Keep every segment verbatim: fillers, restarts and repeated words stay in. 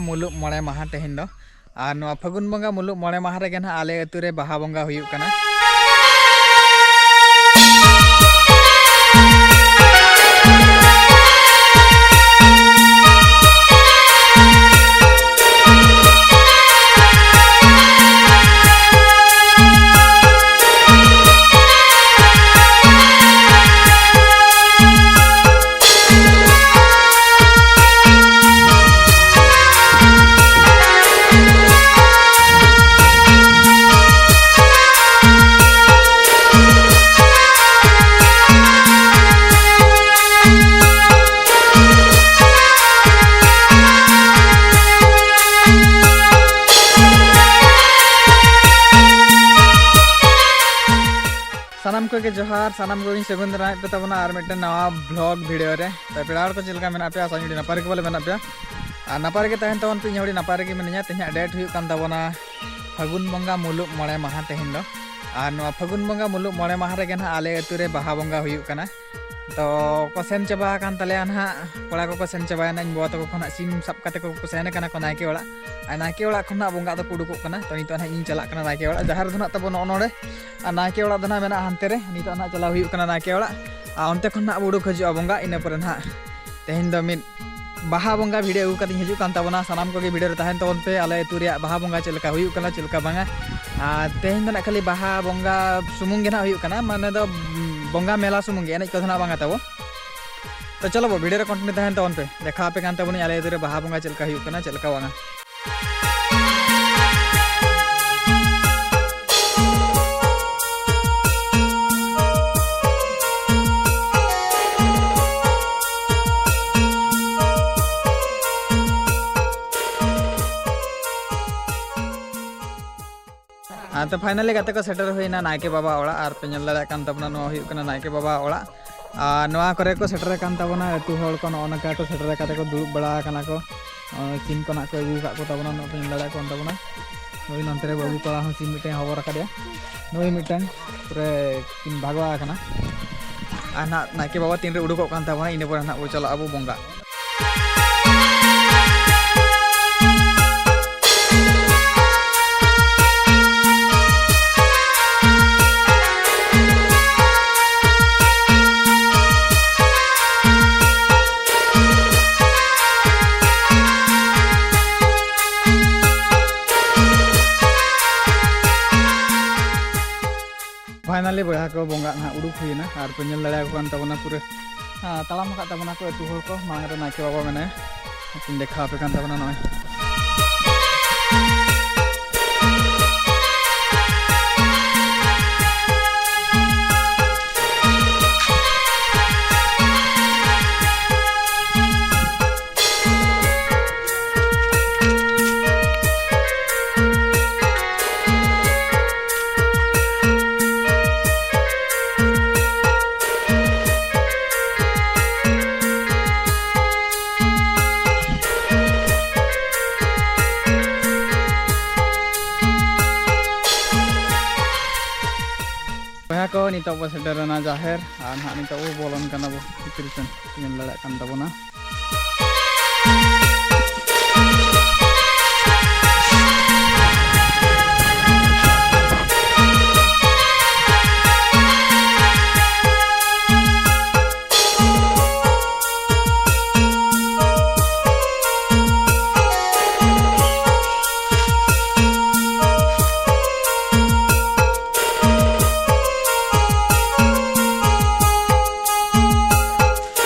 ᱢᱩᱞᱩᱜ ᱢᱚᱬᱮ ᱢᱟᱦᱟ ᱛᱮᱦᱮᱧ ᱫᱚ᱾ ᱟᱨ ᱱᱚᱣᱟ ᱯᱷᱟᱹᱜᱩᱱ ᱵᱚᱸᱜᱟ ᱢᱩᱞᱩᱜ ᱢᱚᱬᱮ ᱢᱟᱦᱟ ᱨᱮᱜᱮ ᱱᱟᱦᱟᱜ ᱟᱞᱮ ᱟᱹᱛᱩ ᱨᱮ ᱵᱟᱦᱟ ᱵᱚᱸᱜᱟ ᱦᱩᱭᱩᱜ ᱠᱟᱱᱟ᱾ ᱥᱟᱱᱟᱢ ᱠᱚᱜᱮ ᱡᱚᱦᱟᱨ, ᱥᱟᱱᱟᱢ ᱠᱚᱜᱮᱧ ᱥᱟᱹᱜᱩᱱ ᱫᱟᱨᱟᱢᱮᱫ ᱯᱮ ᱛᱟᱵᱚᱱᱟ ᱟᱨ ᱢᱤᱫᱴᱮᱱ ᱱᱟᱣᱟ vlog video ᱨᱮ᱾ ᱛᱚ ᱯᱮᱲᱟ ᱦᱚᱲ ᱠᱚ ᱪᱮᱫ ᱞᱮᱠᱟ ᱢᱮᱱᱟᱜ ᱯᱮᱭᱟ? ᱟᱥᱟ ᱠᱚᱨᱤ ᱱᱟᱯᱟᱭ ᱨᱮᱜᱮ ᱵᱚᱞᱮ ᱢᱮᱱᱟᱜ ᱯᱮᱭᱟ᱾ ᱟᱨ ᱱᱟᱯᱟᱭ ᱨᱮᱜᱮ ᱛᱟᱦᱮᱱ ᱛᱟᱵᱚᱱ ᱯᱮ, ᱤᱧ ᱦᱚᱸ ᱟᱹᱰᱤ ᱱᱟᱯᱟᱭ ᱨᱮᱜᱮ ᱢᱤᱱᱟᱹᱧᱟ᱾ ᱛᱮᱦᱮᱧᱟᱜ date ᱦᱩᱭᱩᱜ ᱠᱟᱱ ᱛᱟᱵᱚᱱᱟ ᱯᱷᱟᱹᱜᱩᱱ ᱵᱚᱸᱜᱟ ᱢᱩᱞᱩᱜ ᱢᱚᱬᱮ ᱢᱟᱦᱟ ᱛᱮᱦᱮᱧ ᱫᱚ᱾ ᱟᱨ ᱱᱚᱣᱟ ᱯᱷᱟᱹᱜᱩᱱ ᱵᱚᱸᱜᱟ ᱢᱩᱞᱩᱜ ᱢᱚᱬᱮ ᱢᱟᱦᱟ ᱨᱮᱜᱮ ᱱᱟᱦᱟᱜ ᱟᱞᱮ ᱟᱹᱛᱩ ᱨᱮ ᱵᱟᱦᱟ ᱵᱚᱸᱜᱟ ᱦᱩᱭᱩᱜ ᱠᱟᱱᱟ᱾ ᱛᱚ ᱠᱚ ᱥᱮᱱ ᱪᱟᱵᱟ ᱟᱠᱟᱱ ᱛᱟᱞᱮᱭᱟ ᱱᱟᱦᱟᱜ, ᱠᱚᱲᱟ ᱠᱚᱠᱚ ᱥᱮᱱ ᱪᱟᱵᱟᱭᱮᱱᱟ, ᱤᱧ ᱵᱟᱵᱟ ᱛᱟᱠᱚ ᱠᱚ ᱱᱟᱦᱟᱜ ᱥᱤᱢ ᱥᱟᱵ ᱠᱟᱛᱮ ᱠᱚ ᱥᱮᱱ ᱟᱠᱟᱱᱟ ᱠᱚ ᱱᱟᱭᱠᱮ ᱚᱲᱟᱜ᱾ ᱟᱨ ᱱᱟᱭᱠᱮ ᱚᱲᱟᱜ ᱠᱷᱚᱱ ᱱᱟᱦᱟᱜ ᱵᱚᱸᱜᱟ ᱫᱚᱠᱚ ᱩᱰᱩᱠᱚᱜ ᱠᱟᱱᱟ᱾ ᱛᱚ ᱱᱤᱛᱚᱜ ᱱᱟᱦᱟᱜ ᱤᱧ ᱪᱟᱞᱟᱜ ᱠᱟᱱᱟ ᱱᱟᱭᱠᱮ ᱚᱲᱟᱜ᱾ ᱡᱟᱦᱮᱨ ᱫᱚ ᱱᱟᱦᱟᱜ ᱛᱟᱵᱚ ᱱᱚᱜᱼᱚ ᱱᱚᱰᱮ, ᱟᱨ ᱱᱟᱭᱠᱮ ᱚᱲᱟᱜ ᱫᱚ ᱱᱟᱦᱟᱜ ᱢᱮᱱᱟᱜᱼᱟ ᱦᱟᱱᱛᱮ ᱨᱮ᱾ ᱱᱤᱛᱚᱜ ᱱᱟᱦᱟᱜ ᱪᱟᱞᱟᱣ ᱦᱩᱭᱩᱜ ᱠᱟᱱᱟ ᱱᱟᱭᱠᱮ ᱚᱲᱟᱜ, ᱟᱨ ᱚᱱᱛᱮ ᱠᱷᱚᱱ ᱱᱟᱦᱟᱜ ᱵᱚ ᱩᱰᱩᱠ ᱦᱤᱡᱩᱜᱼᱟ ᱵᱚᱸᱜᱟ᱾ ᱤᱱᱟᱹ ᱯᱚᱨᱮ ᱱᱟᱦᱟᱜ ᱛᱮᱦᱮᱧ ᱫᱚ ᱢᱤᱫ ᱵᱟᱦᱟ ᱵᱚᱸᱜᱟ video ᱟᱹᱜᱩ ᱠᱟᱛᱮᱧ ᱦᱤᱡᱩᱜ ᱠᱟᱱ ᱛᱟᱵᱚᱱᱟ᱾ ᱥᱟᱱᱟᱢ ᱠᱚᱜᱮ video ᱨᱮ ᱛᱟᱦᱮᱱ ᱛᱟᱵᱚᱱ ᱯᱮ, ᱟᱞᱮ ᱟᱹᱛᱩ ᱨᱮᱭᱟᱜ ᱵᱟᱦᱟ ᱵᱚᱸᱜᱟ ᱪᱮᱫ ᱞᱮᱠᱟ ᱦᱩᱭᱩᱜ ᱠᱟᱱᱟ, ᱪᱮᱫ ᱞᱮᱠᱟ ᱵᱟᱝᱟ᱾ ᱟᱨ ᱛᱮᱦᱮᱧ ᱫᱚ ᱱᱟᱜ ᱠᱷᱟᱹᱞᱤ ᱵᱟᱦᱟ ᱵᱚᱸᱜᱟ ᱥᱩᱢᱩᱝ ᱜᱮ ᱱᱟᱜ ᱦᱩᱭᱩᱜ ᱠᱟᱱᱟ, ᱢᱟᱱᱮ ᱫᱚ ᱵᱚᱸᱜᱟ ᱢᱮᱞᱟ ᱥᱩᱢᱩᱝ ᱜᱮ, ᱮᱱᱮᱡ ᱠᱚᱫᱚ ᱱᱟᱜ ᱵᱟᱝᱟ ᱛᱟᱵᱚ᱾ ᱛᱚ ᱪᱚᱞᱚ ᱵᱚ, video ᱨᱮ continue ᱛᱟᱦᱮᱱ ᱛᱟᱵᱚᱱ ᱯᱮ, ᱫᱮᱠᱷᱟᱣ ᱟᱯᱮ ᱠᱟᱱ ᱛᱟᱵᱚᱱᱟᱹᱧ ᱟᱞᱮ ᱟᱹᱛᱩ ᱨᱮ ᱵᱟᱦᱟ ᱵᱚᱸᱜᱟ ᱪᱮᱫ ᱞᱮᱠᱟ ᱦᱩᱭᱩᱜ ᱠᱟᱱᱟ, ᱪᱮᱫ ᱞᱮᱠᱟ ᱵᱟᱝᱟ᱾ ᱟᱨ ᱛᱚ finally ᱜᱟᱛᱮ ᱠᱚ ᱥᱮᱴᱮᱨ ᱦᱩᱭᱱᱟ ᱱᱟᱭᱠᱮ ᱵᱟᱵᱟ ᱚᱲᱟᱜ, ᱟᱨ ᱯᱮ ᱧᱮᱞ ᱫᱟᱲᱮᱭᱟᱜ ᱠᱟᱱ ᱛᱟᱵᱚᱱᱟ, ᱱᱚᱣᱟ ᱦᱩᱭᱩᱜ ᱠᱟᱱᱟ ᱱᱟᱭᱠᱮ ᱵᱟᱵᱟ ᱚᱲᱟᱜ᱾ ᱟᱨ ᱱᱚᱣᱟ ᱠᱚᱨᱮ ᱠᱚ ᱥᱮᱴᱮᱨ ᱟᱠᱟᱱ ᱛᱟᱵᱚᱱᱟ ᱟᱹᱛᱩ ᱦᱚᱲ ᱠᱚ, ᱱᱚᱜᱼᱚ ᱱᱚᱝᱠᱟ ᱠᱚ ᱥᱮᱴᱮᱨ ᱠᱟᱛᱮ ᱠᱚ ᱫᱩᱲᱩᱵ ᱵᱟᱲᱟ ᱟᱠᱟᱱᱟ ᱠᱚ᱾ ᱱᱚᱜᱼᱚᱭ ᱥᱤᱢ ᱠᱚ ᱱᱟᱜ ᱠᱚ ᱟᱹᱜᱩ ᱟᱠᱟᱫ ᱠᱚ ᱛᱟᱵᱚᱱᱟ, ᱱᱚᱜᱼᱚᱭ ᱯᱮ ᱧᱮᱞ ᱫᱟᱲᱮᱭᱟᱜ ᱠᱟᱱ ᱛᱟᱵᱚᱱᱟ᱾ ᱱᱩᱭ ᱱᱚᱱᱛᱮ ᱨᱮ ᱵᱟᱹᱵᱩ ᱠᱚᱲᱟ ᱦᱚᱸ ᱥᱤᱢ ᱢᱤᱫᱴᱮᱱ ᱦᱚᱵᱚᱨ ᱟᱠᱟᱫᱮᱭᱟ, ᱱᱩᱭ ᱢᱤᱫᱴᱟᱝ ᱯᱩᱨᱟᱹ ᱠᱤᱱ ᱵᱷᱟᱜᱟᱣ ᱟᱠᱟᱱᱟ᱾ ᱟᱨ ᱱᱟᱜ ᱱᱟᱭᱠᱮ ᱵᱟᱵᱟ ᱛᱤᱱᱨᱮ ᱩᱰᱩᱠᱚᱜ ᱠᱟᱱ ᱛᱟᱵᱚᱱᱟ, ᱤᱱᱟᱹ ᱯᱚᱨᱮ ᱱᱟᱜ ᱵᱚ ᱪᱟᱞᱟᱜ ᱟᱵᱚ ᱵᱚᱸᱜᱟ᱾ ᱵᱚᱭᱦᱟ ᱠᱚ, ᱵᱚᱸᱜᱟ ᱱᱟᱦᱟᱜ ᱩᱰᱩᱠ ᱦᱩᱭᱮᱱᱟ ᱟᱨ ᱯᱮ ᱧᱮᱞ ᱫᱟᱲᱮᱭᱟᱠᱚ ᱠᱟᱱ ᱛᱟᱵᱚᱱᱟ ᱯᱩᱨᱟᱹ᱾ ᱦᱮᱸ, ᱛᱟᱲᱟᱢ ᱟᱠᱟᱫ ᱛᱟᱵᱚᱱᱟ ᱠᱚ ᱟᱹᱛᱩ ᱦᱚᱲ ᱠᱚ᱾ ᱢᱟᱲᱟᱝ ᱨᱮ ᱱᱟᱭᱠᱮ ᱵᱟᱵᱟ ᱢᱮᱱᱟᱭᱟ, ᱟᱹᱠᱤᱱ ᱫᱮᱠᱷᱟᱣ ᱟᱯᱮ ᱠᱟᱱ ᱛᱟᱵᱚᱱᱟ ᱱᱚᱜᱼᱚᱭ᱾ ᱵᱚᱭᱦᱟ ᱠᱚ, ᱱᱤᱛᱚᱜ ᱵᱚ ᱥᱮᱴᱮᱨᱮᱱᱟ ᱡᱟᱦᱮᱨ, ᱟᱨ ᱱᱟᱦᱟᱜ ᱱᱤᱛᱚᱜ ᱵᱚ ᱵᱚᱞᱚᱱ ᱠᱟᱱᱟ ᱵᱚ ᱵᱷᱤᱛᱨᱤ ᱥᱮᱱ, ᱧᱮᱞ ᱫᱟᱲᱮᱭᱟᱜ ᱠᱟᱱ ᱛᱟᱵᱚᱱᱟ᱾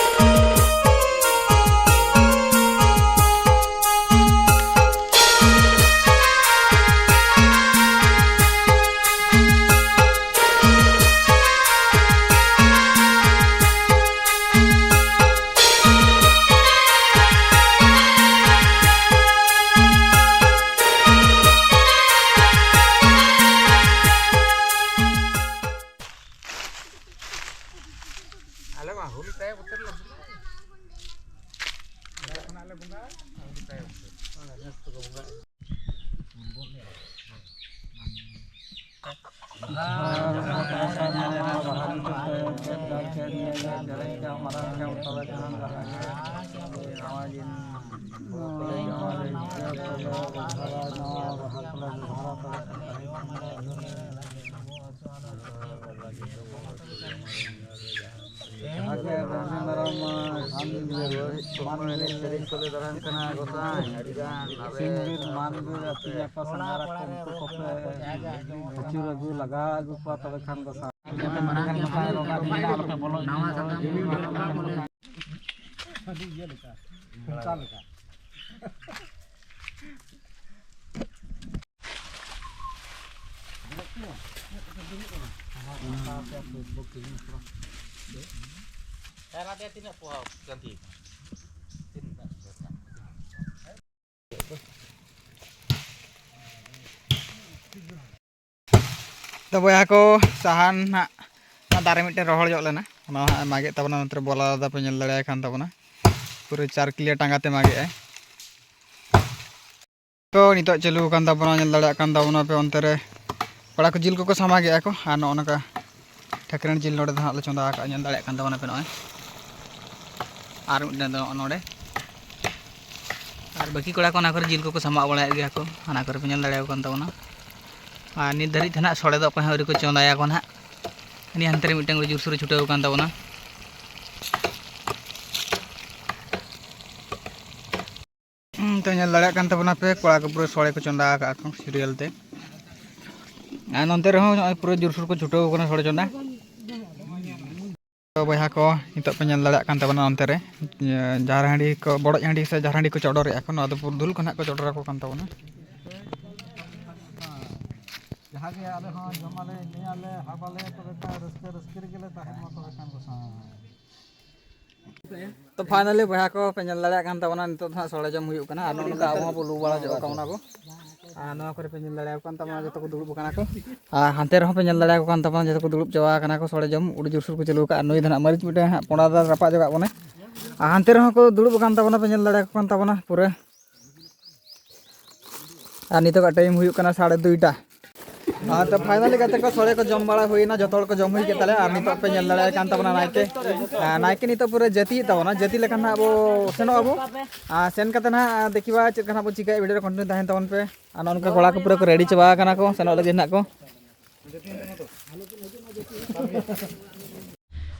ᱟᱞᱮ ᱢᱟ ᱦᱩᱲᱩ ᱛᱟᱭᱚᱢ ᱩᱛᱟᱹᱨ ᱞᱮ ᱵᱚᱸᱜᱟᱭᱟ᱾ ᱚᱸᱰᱮ ᱠᱷᱚᱱᱟᱜ ᱞᱮ ᱵᱚᱸᱜᱟᱭᱟ, ᱦᱩᱲᱩ ᱛᱟᱭᱚᱢ ᱩᱛᱟᱹᱨ᱾ ᱱᱮᱥ ᱫᱚᱠᱚ ᱵᱚᱸᱜᱟᱭᱟ᱾ ᱡᱟᱦᱟᱸ ᱜᱮ ᱢᱟᱨᱟᱝ ᱢᱟᱨᱟᱝ ᱥᱟᱱ ᱵᱤᱨ, ᱥᱤᱧ ᱵᱤᱨ ᱢᱟᱱ ᱵᱤᱨ ᱟᱹᱛᱤᱧ ᱟᱠᱚ ᱥᱟᱸᱜᱷᱟᱨ ᱟᱠᱚ, ᱩᱱᱠᱩ ᱠᱚᱯᱮ ᱟᱹᱪᱩᱨ ᱟᱹᱜᱩ ᱞᱟᱜᱟ ᱟᱹᱜᱩ ᱠᱚᱣᱟ, ᱛᱚᱵᱮ ᱠᱷᱟᱱ ᱫᱚ ᱥᱟᱶ ᱢᱟᱨᱟᱝ ᱜᱮᱭᱟ, ᱵᱚᱞᱮ ᱱᱟᱣᱟ ᱥᱟᱠᱟᱢ ᱵᱚᱞᱮ ᱛᱤᱱᱟᱹᱜ ᱯᱚᱦᱟ ᱜᱟᱱᱛᱤ? ᱛᱤᱱᱟᱹᱜ? ᱛᱚ ᱵᱚᱭᱦᱟ ᱠᱚ, ᱥᱟᱦᱟᱱ ᱦᱟᱸᱜ ᱚᱱᱟ ᱫᱟᱨᱮ ᱢᱤᱫᱴᱮᱱ ᱨᱚᱦᱚᱲ ᱧᱚᱜ ᱞᱮᱱᱟ, ᱚᱱᱟ ᱦᱟᱸᱜ ᱮ ᱢᱟᱜᱮᱫ ᱛᱟᱵᱚᱱᱟ᱾ ᱱᱚᱛᱮ ᱨᱮ ᱵᱚᱞᱟ ᱫᱟᱫᱟ ᱯᱮ ᱧᱮᱞ ᱫᱟᱲᱮᱭᱟᱭ ᱠᱟᱱ ᱛᱟᱵᱚᱱᱟ, ᱯᱩᱨᱟᱹ ᱪᱟᱨ ᱠᱤᱞᱤᱭᱟ ᱴᱟᱸᱜᱟ ᱛᱮ ᱢᱟᱜᱮᱫ ᱟᱭ᱾ ᱛᱚ ᱱᱤᱛᱚᱜ ᱪᱟᱹᱞᱩ ᱟᱠᱟᱱ ᱛᱟᱵᱚᱱᱟ, ᱧᱮᱞ ᱫᱟᱲᱮᱭᱟᱜ ᱠᱟᱱ ᱛᱟᱵᱚᱱᱟ ᱯᱮ ᱚᱱᱛᱮ ᱨᱮ ᱠᱚᱲᱟ ᱠᱚ ᱡᱤᱞ ᱠᱚᱠᱚ ᱥᱟᱢᱟᱜᱮᱫᱼᱟ ᱠᱚ, ᱟᱨ ᱱᱚᱜᱼᱚ ᱱᱚᱝᱠᱟ ᱴᱷᱟᱹᱠᱨᱟᱹᱱ ᱡᱤᱞ ᱱᱚᱰᱮ ᱫᱚ ᱦᱟᱸᱜ ᱞᱮ ᱪᱚᱸᱫᱟ ᱟᱠᱟᱫᱼᱟ, ᱧᱮᱞ ᱫᱟᱲᱮᱭᱟᱜ ᱠᱟᱱ ᱛᱟᱵᱚᱱᱟ ᱯᱮ ᱱᱚᱜᱼᱚᱭ᱾ ᱟᱨ ᱢᱤᱫᱴᱮᱱ ᱫᱚ ᱱᱚᱜᱼᱚ ᱱᱚᱰᱮ, ᱟᱨ ᱵᱟᱹᱠᱤ ᱠᱚᱲᱟ ᱠᱚ ᱚᱱᱟ ᱠᱚᱨᱮ ᱡᱤᱞ ᱠᱚᱠᱚ ᱥᱟᱢᱟᱜ ᱵᱟᱲᱟᱭᱮᱫ ᱜᱮᱭᱟ ᱠᱚ, ᱚᱱᱟ ᱠᱚᱨᱮ ᱯᱮ ᱧᱮᱞ ᱫᱟᱲᱮᱭᱟᱠᱚ ᱠᱟᱱ ᱛᱟᱵᱚᱱᱟ᱾ ᱟᱨ ᱱᱤᱛ ᱫᱷᱟᱹᱨᱤᱡ ᱛᱮ ᱱᱟᱦᱟᱜ ᱥᱚᱲᱮ ᱫᱚ ᱚᱠᱚᱭ ᱦᱚᱸ ᱟᱹᱣᱨᱤ ᱠᱚ ᱪᱚᱸᱫᱟᱭᱟᱠᱚ ᱱᱟᱦᱟᱜ, ᱩᱱᱤ ᱦᱟᱱᱛᱮ ᱨᱮ ᱢᱤᱫᱴᱟᱝ ᱡᱳᱨᱥᱳᱨᱮ ᱪᱷᱩᱴᱟᱹᱣ ᱟᱠᱟᱱ ᱛᱟᱵᱚᱱᱟ᱾ ᱦᱩᱸ, ᱛᱚ ᱧᱮᱞ ᱫᱟᱲᱮᱭᱟᱜ ᱠᱟᱱ ᱛᱟᱵᱚᱱᱟ ᱯᱮ, ᱠᱚᱲᱟ ᱠᱚ ᱯᱩᱨᱟᱹ ᱥᱚᱲᱮ ᱠᱚ ᱪᱚᱸᱫᱟ ᱟᱠᱟᱫᱼᱟ ᱠᱚ ᱥᱤᱨᱤᱭᱟᱞ ᱛᱮ᱾ ᱟᱨ ᱱᱚᱱᱛᱮ ᱨᱮᱦᱚᱸ ᱱᱚᱜᱼᱚᱭ ᱯᱩᱨᱟᱹ ᱡᱳᱨᱥᱳᱨ ᱠᱚ ᱪᱷᱩᱴᱟᱹᱣ ᱟᱠᱟᱱᱟ ᱥᱚᱲᱮ ᱪᱚᱸᱫᱟ᱾ ᱛᱚ ᱵᱚᱭᱦᱟ ᱠᱚ, ᱱᱤᱛᱚᱜ ᱯᱮ ᱧᱮᱞ ᱫᱟᱲᱮᱭᱟᱜ ᱠᱟᱱ ᱛᱟᱵᱚᱱᱟ ᱚᱱᱛᱮ ᱨᱮ, ᱤᱭᱟᱹ, ᱡᱟᱦᱟᱸ ᱦᱟᱺᱰᱤ ᱠᱚ, ᱵᱚᱰᱚᱡ ᱦᱟᱺᱰᱤ ᱥᱮ ᱡᱟᱦᱟᱸ ᱦᱟᱺᱰᱤ ᱠᱚ ᱪᱚᱰᱚᱨᱮᱜᱼᱟ ᱠᱚ, ᱱᱚᱣᱟ ᱫᱚ ᱯᱩᱨᱩᱫᱷᱩᱞ ᱠᱚ ᱱᱟᱦᱟᱜ ᱠᱚ ᱪᱚᱰᱚᱨ ᱟᱠᱚ ᱠᱟᱱ ᱛᱟᱵᱚᱱᱟ᱾ ᱡᱟᱦᱟᱸ ᱜᱮ ᱟᱞᱮ ᱦᱚᱸ ᱡᱚᱢᱟᱞᱮ, ᱧᱩᱭᱟᱞᱮ, ᱦᱟᱵᱟᱞᱮ, ᱛᱚᱵᱮ ᱠᱷᱟᱱ ᱨᱟᱹᱥᱠᱟᱹ, ᱨᱟᱹᱥᱠᱟᱹ ᱨᱮᱜᱮ ᱞᱮ ᱛᱟᱦᱮᱱ ᱢᱟ ᱛᱚᱵᱮ ᱠᱷᱟᱱ ᱜᱚᱸᱥᱟᱭ᱾ ᱛᱚ finally ᱵᱚᱭᱦᱟ ᱠᱚ ᱯᱮ ᱧᱮᱞ ᱫᱟᱲᱮᱭᱟᱜ ᱠᱟᱱ ᱛᱟᱵᱚᱱᱟ, ᱱᱤᱛᱚᱜ ᱫᱚ ᱦᱟᱸᱜ ᱥᱚᱲᱮ ᱡᱚᱢ ᱦᱩᱭᱩᱜ ᱠᱟᱱᱟ᱾ ᱟᱨ ᱱᱚᱜᱼᱚ ᱱᱚᱝᱠᱟ ᱟᱵᱚ ᱦᱚᱸ ᱵᱚ ᱞᱩ ᱵᱟᱲᱟ ᱧᱚᱜ ᱠᱟᱱᱟ ᱵᱚ᱾ ᱟᱨ ᱱᱚᱣᱟ ᱠᱚᱨᱮ ᱯᱮ ᱧᱮᱞ ᱫᱟᱲᱮᱭᱟᱠᱚ ᱠᱟᱱ ᱛᱟᱵᱚᱱᱟ, ᱡᱚᱛᱚ ᱠᱚ ᱫᱩᱲᱩᱵ ᱟᱠᱟᱱᱟ ᱠᱚ᱾ ᱟᱨ ᱦᱟᱱᱛᱮ ᱨᱮᱦᱚᱸ ᱯᱮ ᱧᱮᱞ ᱫᱟᱲᱮᱭᱟᱠᱚ ᱠᱟᱱ ᱛᱟᱵᱚᱱᱟ, ᱡᱚᱛᱚ ᱠᱚ ᱫᱩᱲᱩᱵ ᱪᱟᱵᱟ ᱟᱠᱟᱱᱟ ᱠᱚ, ᱥᱚᱲᱮ ᱡᱚᱢ ᱟᱹᱰᱤ ᱡᱳᱨᱥᱳᱨ ᱠᱚ ᱪᱟᱹᱞᱩ ᱟᱠᱟᱫᱼᱟ᱾ ᱱᱩᱭ ᱫᱚ ᱱᱟᱦᱟᱜ ᱢᱟᱹᱨᱤᱪ ᱢᱤᱫᱴᱟᱝ ᱦᱟᱸᱜ ᱯᱚᱸᱰᱟ ᱫᱟ ᱨᱟᱯᱟᱜ ᱡᱚᱜᱟᱜ ᱵᱚᱱᱮ᱾ ᱟᱨ ᱦᱟᱱᱛᱮ ᱨᱮᱦᱚᱸ ᱠᱚ ᱫᱩᱲᱩᱵ ᱟᱠᱟᱱ ᱛᱟᱵᱚᱱᱟ, ᱯᱮ ᱧᱮᱞ ᱫᱟᱲᱮᱭᱟᱠᱚ ᱠᱟᱱ ᱛᱟᱵᱚᱱᱟ ᱯᱩᱨᱟᱹ᱾ ᱟᱨ ᱱᱤᱛᱚᱜᱟᱜ time ᱦᱩᱭᱩᱜ ᱠᱟᱱᱟ ᱥᱟᱲᱮ ᱫᱩᱭᱴᱟ᱾ ᱟᱨ ᱛᱚ finally ᱜᱟᱛᱮ ᱠᱚ, ᱥᱚᱲᱮ ᱠᱚ ᱡᱚᱢ ᱵᱟᱲᱟ ᱦᱩᱭᱱᱟ, ᱡᱚᱛᱚ ᱦᱚᱲ ᱠᱚ ᱡᱚᱢ ᱦᱩᱭ ᱠᱮᱫ ᱛᱟᱞᱮᱭᱟ᱾ ᱟᱨ ᱱᱤᱛᱚᱜ ᱯᱮ ᱧᱮᱞ ᱫᱟᱲᱮᱭᱟᱭ ᱠᱟᱱ ᱛᱟᱵᱚᱱᱟ ᱱᱟᱭᱠᱮ᱾ ᱟᱨ ᱱᱟᱭᱠᱮ ᱱᱤᱛᱚᱜ ᱯᱩᱨᱟᱹ ᱡᱟᱹᱛᱤᱭᱮᱫ ᱛᱟᱵᱚᱱᱟ, ᱡᱟᱹᱛᱤ ᱞᱮᱠᱷᱟᱱ ᱦᱟᱸᱜ ᱟᱵᱚ ᱥᱮᱱᱚᱜ ᱟᱵᱚ᱾ ᱟᱨ ᱥᱮᱱ ᱠᱟᱛᱮ ᱱᱟᱦᱟᱜ ᱫᱮᱠᱷᱤᱵᱟ ᱪᱮᱫ ᱞᱮᱠᱟ ᱱᱟᱦᱟᱜ ᱵᱚ ᱪᱤᱠᱟᱹᱭᱟ, video ᱨᱮ continue ᱛᱟᱦᱮᱱ ᱛᱟᱵᱚᱱ ᱯᱮ᱾ ᱟᱨ ᱱᱚᱜᱼᱚ ᱱᱚᱝᱠᱟ ᱠᱚᱲᱟ ᱠᱚ ᱯᱩᱨᱟᱹ ᱠᱚ ready ᱪᱟᱵᱟ ᱟᱠᱟᱱᱟ ᱠᱚ ᱥᱮᱱᱚᱜ ᱞᱟᱹᱜᱤᱫ ᱱᱟᱦᱟᱜ ᱠᱚ᱾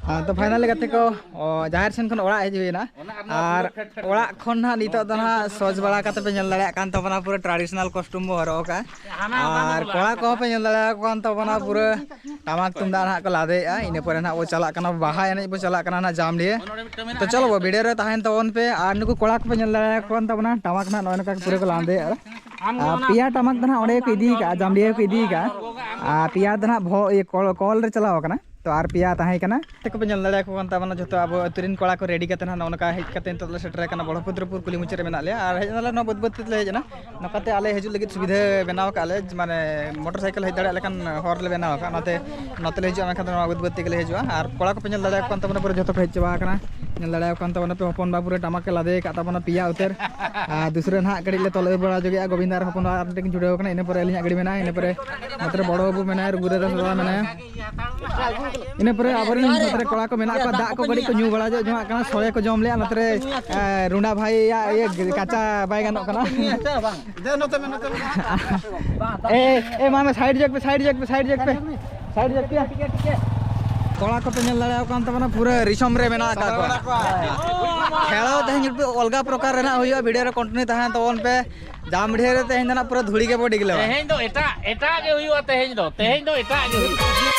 ᱦᱮᱸ, ᱛᱚ finally ᱜᱟᱛᱮ ᱠᱚ, ᱚ, ᱡᱟᱦᱮᱨ ᱥᱮᱱ ᱠᱷᱚᱱ ᱚᱲᱟᱜ ᱦᱮᱡ ᱦᱩᱭᱮᱱᱟ᱾ ᱟᱨ ᱚᱲᱟᱜ ᱠᱷᱚᱱ ᱱᱟᱦᱟᱜ ᱱᱤᱛᱚᱜ ᱫᱚ ᱱᱟᱦᱟᱜ ᱥᱚᱡᱽ ᱵᱟᱲᱟ ᱠᱟᱛᱮ ᱯᱮ ᱧᱮᱞ ᱫᱟᱲᱮᱭᱟᱜ ᱠᱟᱱ ᱛᱟᱵᱚᱱᱟ, ᱯᱩᱨᱟᱹ traditional costume ᱵᱚ ᱦᱚᱨᱚᱜ ᱟᱠᱟᱫᱼᱟ᱾ ᱟᱨ ᱠᱚᱲᱟ ᱠᱚᱦᱚᱸ ᱯᱮ ᱧᱮᱞ ᱫᱟᱲᱮᱭᱟᱠᱚ ᱠᱟᱱ ᱛᱟᱵᱚᱱᱟ, ᱯᱩᱨᱟᱹ ᱴᱟᱢᱟᱠ ᱛᱩᱢᱫᱟᱜ ᱱᱟᱦᱟᱜ ᱠᱚ ᱞᱟᱫᱮᱭᱮᱫᱼᱟ᱾ ᱤᱱᱟᱹ ᱯᱚᱨᱮ ᱱᱟᱦᱟᱜ ᱵᱚ ᱪᱟᱞᱟᱜ ᱠᱟᱱᱟ, ᱵᱟᱦᱟ ᱮᱱᱮᱡ ᱵᱚ ᱪᱟᱞᱟᱜ ᱠᱟᱱᱟ ᱱᱟᱦᱟᱜ ᱡᱟᱢᱰᱤᱦᱟᱹ᱾ ᱛᱚ ᱪᱚᱞᱚ ᱵᱚ video ᱨᱮ ᱛᱟᱦᱮᱱ ᱛᱟᱵᱚᱱ ᱯᱮ᱾ ᱟᱨ ᱱᱩᱠᱩ ᱠᱚᱲᱟ ᱠᱚᱯᱮ ᱧᱮᱞ ᱫᱟᱲᱮᱭᱟᱠᱚ ᱠᱟᱱ ᱛᱟᱵᱚᱱᱟ, ᱴᱟᱢᱟᱠ ᱱᱟᱦᱟᱜ ᱱᱚᱜᱼᱚᱭ ᱱᱚᱝᱠᱟ ᱯᱩᱨᱟᱹ ᱠᱚ ᱞᱟᱫᱮᱭᱮᱫᱼᱟ᱾ ᱟᱨ ᱯᱮᱭᱟ ᱴᱟᱢᱟᱠ ᱫᱚ ᱱᱟᱦᱟᱜ ᱚᱸᱰᱮ ᱜᱮᱠᱚ ᱤᱫᱤ ᱠᱟᱜᱼᱟ, ᱡᱟᱢᱰᱤᱦᱟᱹ ᱜᱮᱠᱚ ᱤᱫᱤ ᱠᱟᱜᱼᱟ᱾ ᱟᱨ ᱯᱮᱭᱟ ᱫᱚ ᱱᱟᱦᱟᱜ ᱵᱷᱚ-, ᱤᱭᱟᱹ, ᱠᱚᱞ, ᱠᱚᱞ ᱨᱮ ᱪᱟᱞᱟᱣ ᱟᱠᱟᱱᱟ᱾ ᱛᱚ ᱟᱨ ᱯᱮᱭᱟ ᱛᱟᱦᱮᱸ ᱠᱟᱱᱟ᱾ ᱛᱮ ᱠᱚᱯᱮ ᱧᱮᱞ ᱫᱟᱲᱮᱭᱟᱠᱚ ᱠᱟᱱ ᱛᱟᱵᱚᱱᱟ, ᱡᱷᱚᱛᱚ ᱟᱵᱚ ᱟᱹᱛᱩ ᱨᱮᱱ ᱠᱚᱲᱟ ᱠᱚ ready ᱠᱟᱛᱮ ᱱᱟᱦᱟᱜ ᱱᱚᱜᱼᱚ ᱱᱚᱝᱠᱟ ᱦᱮᱡ ᱠᱟᱛᱮ ᱱᱤᱛᱚᱜ ᱞᱮ ᱥᱮᱴᱮᱨ ᱟᱠᱟᱱᱟ ᱵᱚᱲᱚᱵᱷᱚᱫᱨᱚᱯᱩᱨ ᱠᱩᱞᱦᱤ ᱢᱩᱪᱟᱹᱫ ᱨᱮ ᱢᱮᱱᱟᱜ ᱞᱮᱭᱟ᱾ ᱟᱨ ᱦᱮᱡ ᱮᱱᱟᱞᱮ ᱱᱚᱣᱟ ᱵᱟᱹᱫᱽ ᱵᱟᱹᱫᱽ ᱛᱮᱞᱮ ᱦᱮᱡ ᱮᱱᱟ᱾ ᱱᱚᱝᱠᱟᱛᱮ ᱟᱞᱮ ᱦᱤᱡᱩᱜ ᱞᱟᱹᱜᱤᱫ ᱥᱩᱵᱤᱫᱷᱟ ᱵᱮᱱᱟᱣ ᱟᱠᱟᱫ ᱞᱮ, ᱢᱟᱱᱮ motorcycle ᱦᱮᱡ ᱫᱟᱲᱮᱭᱟᱜ ᱞᱮᱠᱟᱱ ᱦᱚᱨ ᱞᱮ ᱵᱮᱱᱟᱣ ᱟᱠᱟᱫ, ᱚᱱᱟᱛᱮ ᱱᱚᱛᱮ ᱞᱮ ᱦᱤᱡᱩᱜᱼᱟ, ᱢᱮᱱᱠᱷᱟᱱ ᱫᱚ ᱱᱚᱣᱟ ᱵᱟᱹᱫᱽ ᱵᱟᱹᱫᱽ ᱛᱮᱜᱮ ᱞᱮ ᱦᱤᱡᱩᱜᱼᱟ᱾ ᱟᱨ ᱠᱚᱲᱟ ᱠᱚᱯᱮ ᱧᱮᱞ ᱫᱟᱲᱮᱭᱟᱠᱚ ᱠᱟᱱ ᱛᱟᱵᱚᱱᱟ, ᱯᱩᱨᱟᱹ ᱡᱷᱚᱛᱚ ᱠᱚ ᱦᱮᱡ ᱪᱟᱵᱟ ᱟᱠᱟᱱᱟ᱾ ᱧᱮᱞ ᱫᱟᱲᱮᱭᱟᱠᱚ ᱠᱟᱱ ᱛᱟᱵᱚᱱᱟ ᱯᱮ, ᱦᱚᱯᱚᱱ ᱵᱟ ᱯᱩᱨᱟᱹ ᱴᱟᱢᱟᱠ ᱮ ᱞᱟᱫᱮ ᱟᱠᱟᱫ ᱛᱟᱵᱚᱱᱟ ᱯᱮᱭᱟ ᱩᱛᱟᱹᱨ᱾ ᱟᱨ ᱫᱩᱥᱨᱟᱹ ᱱᱟᱦᱟᱜ ᱠᱟᱹᱴᱤᱡ ᱞᱮ ᱛᱚᱞ ᱟᱹᱨᱩᱵ ᱵᱟᱲᱟ ᱧᱚᱜᱮᱜᱼᱟ, ᱜᱳᱵᱤᱱᱫᱟ ᱟᱨ ᱦᱚᱯᱚᱱ ᱵᱟ ᱟᱨ ᱢᱤᱫᱴᱮᱱ ᱠᱤᱱ ᱪᱷᱩᱴᱟᱹᱣ ᱟᱠᱟᱱᱟ᱾ ᱤᱱᱟᱹ ᱯᱚᱨᱮ ᱟᱹᱞᱤᱧᱟᱜ ᱜᱟᱹᱰᱤ ᱢᱮᱱᱟᱜᱼᱟ, ᱤᱱᱟᱹ ᱯᱚᱨᱮ ᱱᱚᱛᱮ ᱨᱮ ᱵᱚᱲᱚ ᱵᱟᱹᱵᱩ ᱢᱮᱱᱟᱭᱟ, ᱨᱩᱜᱩ ᱫᱟᱫᱟ ᱥᱟᱫᱟ ᱢᱮᱱᱟᱭᱟ᱾ ᱤᱱᱟᱹ ᱯᱚᱨᱮ ᱟᱵᱚᱨᱮᱱ ᱱᱚᱛᱮ ᱨᱮ ᱠᱚᱲᱟ ᱠᱚ ᱢᱮᱱᱟᱜ ᱠᱚᱣᱟ, ᱫᱟᱜ ᱠᱚ ᱠᱟᱹᱴᱤᱡ ᱠᱚ ᱧᱩ ᱵᱟᱲᱟ ᱧᱚᱜ ᱡᱚᱝᱟᱜ ᱠᱟᱱᱟ, ᱥᱚᱲᱮ ᱠᱚ ᱡᱚᱢ ᱞᱮᱜᱼᱟ᱾ ᱱᱚᱛᱮ ᱨᱮ, ᱮ, ᱨᱩᱸᱰᱟ ᱵᱷᱟᱭ ᱭᱟᱜ ᱤᱭᱟᱹ ᱠᱟᱪᱟ ᱵᱟᱭ ᱜᱟᱱᱚᱜ ᱠᱟᱱᱟ᱾ ᱫᱮ ᱱᱚᱛᱮ ᱢᱮ, ᱱᱚᱛᱮ ᱢᱮ᱾ ᱮ, ᱮ, ᱢᱟ, ᱢᱟ, side ᱡᱟᱜ ᱯᱮ, side ᱡᱟᱜ ᱯᱮ, side ᱡᱟᱜ ᱯᱮ, side ᱡᱟᱜ ᱯᱮ᱾ ᱠᱚᱲᱟ ᱠᱚᱯᱮ ᱧᱮᱞ ᱫᱟᱲᱮᱭᱟᱠᱚ ᱠᱟᱱ ᱛᱟᱵᱚᱱᱟ, ᱯᱩᱨᱟᱹ ᱨᱤᱥᱚᱢ ᱨᱮ ᱢᱮᱱᱟᱜ ᱟᱠᱟᱫ ᱠᱚᱣᱟ᱾ ᱠᱷᱮᱞᱟ ᱛᱮᱦᱮᱧ ᱚᱞᱜᱟ ᱯᱨᱚᱠᱟᱨ ᱨᱮᱱᱟᱜ ᱦᱩᱭᱩᱜᱼᱟ, video ᱨᱮ continue ᱛᱟᱦᱮᱸ ᱛᱟᱵᱚᱱ ᱯᱮ᱾ ᱡᱟᱢᱰᱤᱦᱟᱹ ᱨᱮ ᱛᱮᱦᱮᱧ ᱫᱚ ᱱᱟᱜ ᱯᱩᱨᱟᱹ ᱫᱷᱩᱲᱤ ᱜᱮᱵᱚ ᱰᱤᱜᱞᱟᱹᱣᱟ᱾ ᱛᱮᱦᱮᱧ ᱫᱚ ᱮᱴᱟᱜ, ᱮᱴᱟᱜ ᱜᱮ ᱦᱩᱭᱩᱜᱼᱟ ᱛᱮᱦᱮᱧ ᱫᱚ᱾ ᱛᱮᱦᱮᱧ ᱫᱚ ᱮᱴᱟᱜ ᱜᱮ ᱦᱩᱭᱩᱜᱼᱟ᱾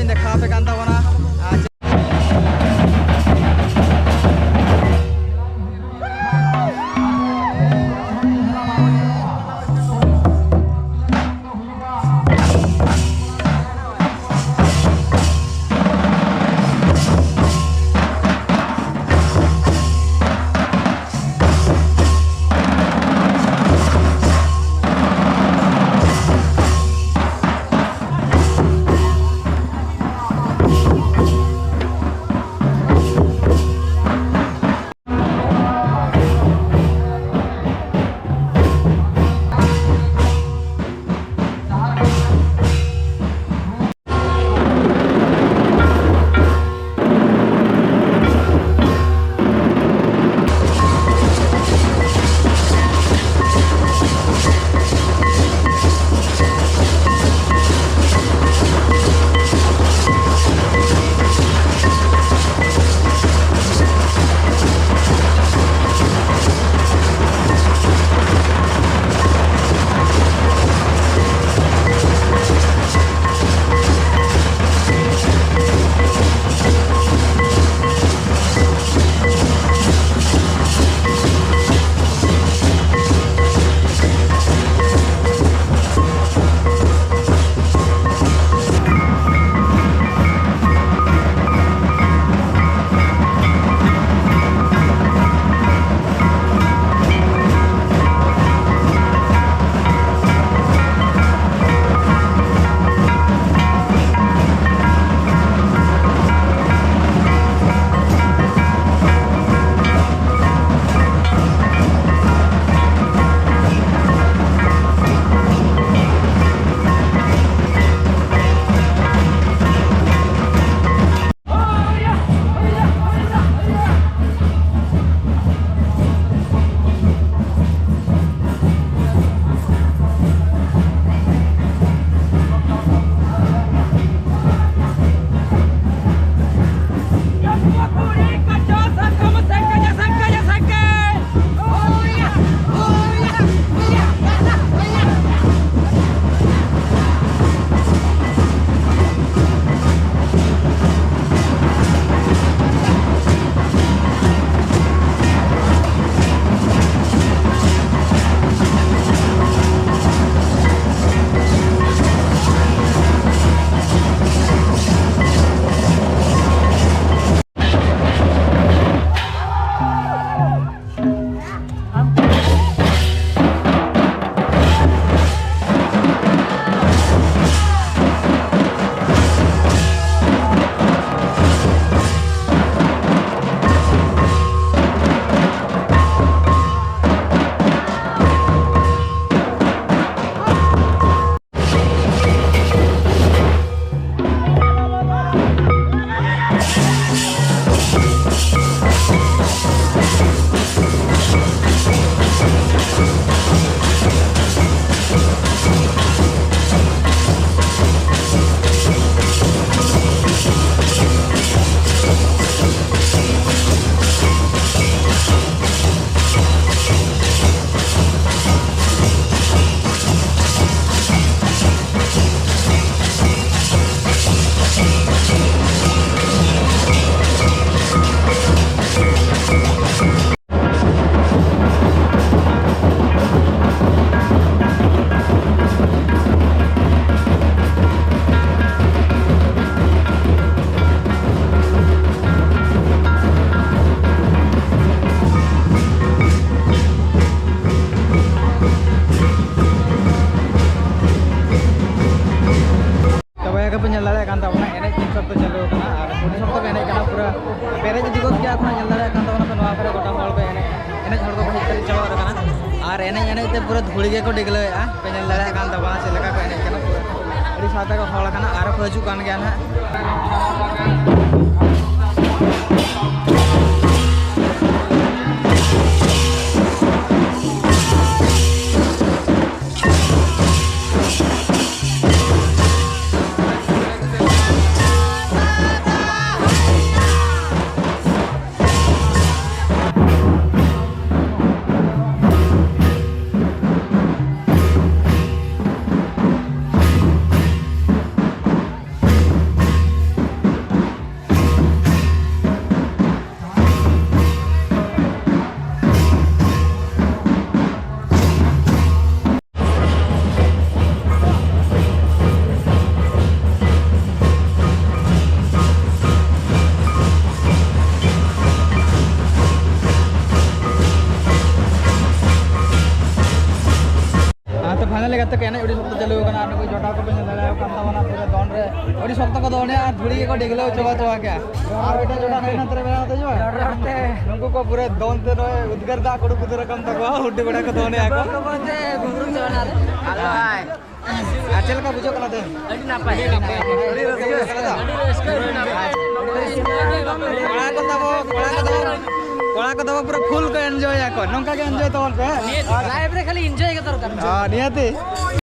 ᱫᱮᱠᱷᱟᱣ ᱟᱯᱮ ᱠᱟᱱ ᱛᱟᱵᱚᱱᱟ᱾ ᱟᱨ ᱯᱮᱨᱮᱡ ᱤᱫᱤ ᱜᱚᱫ ᱠᱮᱜᱼᱟ ᱠᱚ, ᱧᱮᱞ ᱫᱟᱲᱮᱭᱟᱜ ᱠᱟᱱ ᱛᱟᱵᱚᱱᱟ ᱯᱮ ᱱᱚᱣᱟ ᱠᱚᱨᱮ ᱜᱚᱴᱟ ᱦᱚᱲ ᱠᱚ ᱮᱱᱮᱡ, ᱮᱱᱮᱡ ᱦᱚᱲ ᱠᱚᱠᱚ ᱦᱮᱡ ᱯᱮᱨᱮᱡ ᱪᱟᱵᱟ ᱜᱚᱫ ᱟᱠᱟᱱᱟ᱾ ᱟᱨ ᱮᱱᱮᱡ ᱮᱱᱮᱡ ᱛᱮ ᱯᱩᱨᱟᱹ ᱫᱷᱩᱲᱤ ᱜᱮᱠᱚ ᱰᱤᱜᱽᱞᱟᱹᱣᱮᱫᱼᱟ᱾ ᱯᱮ ᱧᱮᱞ ᱫᱟᱲᱮᱭᱟᱜ ᱠᱟᱱ ᱛᱟᱵᱚᱱᱟ ᱪᱮᱫ ᱞᱮᱠᱟ ᱠᱚ ᱮᱱᱮᱡ ᱠᱟᱱᱟ, ᱯᱩᱨᱟᱹ ᱟᱹᱰᱤ ᱥᱟᱶᱛᱟ ᱠᱚ ᱦᱚᱲ ᱟᱠᱟᱱᱟ, ᱟᱨᱚ ᱠᱚ ᱦᱤᱡᱩᱜ ᱠᱟᱱ ᱜᱮᱭᱟ ᱱᱟᱦᱟᱜ᱾ ᱦᱮᱸ, ᱛᱚ finally ᱜᱟᱛᱮ ᱠᱚ ᱮᱱᱮᱡ ᱟᱹᱰᱤ ᱥᱚᱠᱛᱚ ᱪᱟᱹᱞᱩ ᱟᱠᱟᱱᱟ᱾ ᱟᱨ ᱱᱩᱠᱩ ᱡᱚᱴᱟᱣ ᱠᱚᱯᱮ ᱧᱮᱞ ᱫᱟᱲᱮᱭᱟᱠᱚ ᱠᱟᱱ ᱛᱟᱵᱚᱱᱟ, ᱯᱩᱨᱟᱹ ᱫᱚᱱ ᱨᱮ ᱟᱹᱰᱤ ᱥᱚᱠᱛᱚ ᱠᱚ ᱫᱚᱱᱮᱜᱼᱟ ᱟᱨ ᱫᱷᱩᱲᱤ ᱜᱮᱠᱚ ᱰᱤᱜᱽᱞᱟᱹᱣ ᱪᱟᱵᱟ ᱪᱟᱵᱟ ᱠᱮᱜᱼᱟ᱾ ᱟᱨ ᱢᱤᱫᱴᱮᱱ ᱡᱚᱴᱟᱣ ᱠᱚ ᱦᱮᱡ ᱮᱱᱟ, ᱛᱟᱦᱞᱮ ᱵᱮᱱᱟᱣ ᱛᱮ ᱦᱤᱡᱩᱜᱼᱟ᱾ ᱱᱩᱠᱩ ᱠᱚ ᱯᱩᱨᱟᱹ ᱫᱚᱱ ᱛᱮ ᱱᱚᱜᱼᱚᱭ ᱩᱫᱽᱜᱟᱹᱨ ᱫᱟᱜ ᱠᱚ ᱩᱰᱩᱠ ᱩᱛᱟᱹᱨ ᱟᱠᱟᱱ ᱛᱟᱠᱚᱣᱟ, ᱦᱩᱰᱤ ᱵᱚᱰᱟ ᱠᱚ ᱫᱚᱱᱮᱜᱼᱟ ᱠᱚ᱾ ᱟᱨ ᱪᱮᱫ ᱞᱮᱠᱟ ᱵᱩᱡᱷᱟᱹᱜ ᱠᱟᱱᱟ ᱛᱮᱦᱮᱧ? ᱟᱹᱰᱤ ᱱᱟᱯᱟᱭ᱾ ᱟᱹᱰᱤ ᱨᱟᱹᱥᱠᱟᱹ ᱵᱩᱡᱷᱟᱹᱜ ᱠᱟᱱᱟ ᱛᱚ? ᱟᱹᱰᱤ ᱨᱟᱹᱥᱠᱟᱹ ᱵᱩᱡᱷᱟᱹᱜ ᱠᱟᱱᱟ᱾ ᱠᱚᱲᱟ ᱠᱚ ᱛᱟᱵᱚ, ᱠᱚᱲᱟ ᱠᱚ ᱛᱟᱵᱚ, ᱠᱚᱲᱟ ᱠᱚ ᱛᱟᱵᱚ ᱯᱩᱨᱟᱹ full ᱠᱚ enjoy ᱟᱠᱚ᱾ ᱱᱚᱝᱠᱟ ᱜᱮ enjoy ᱛᱟᱵᱚᱱ ᱯᱮ, ᱦᱮᱸ? Life ᱨᱮ ᱠᱷᱟᱹᱞᱤ enjoy ᱜᱮ ᱫᱚᱨᱠᱟᱨ᱾ ᱦᱮᱸ, ᱱᱤᱦᱟᱹᱛᱤ᱾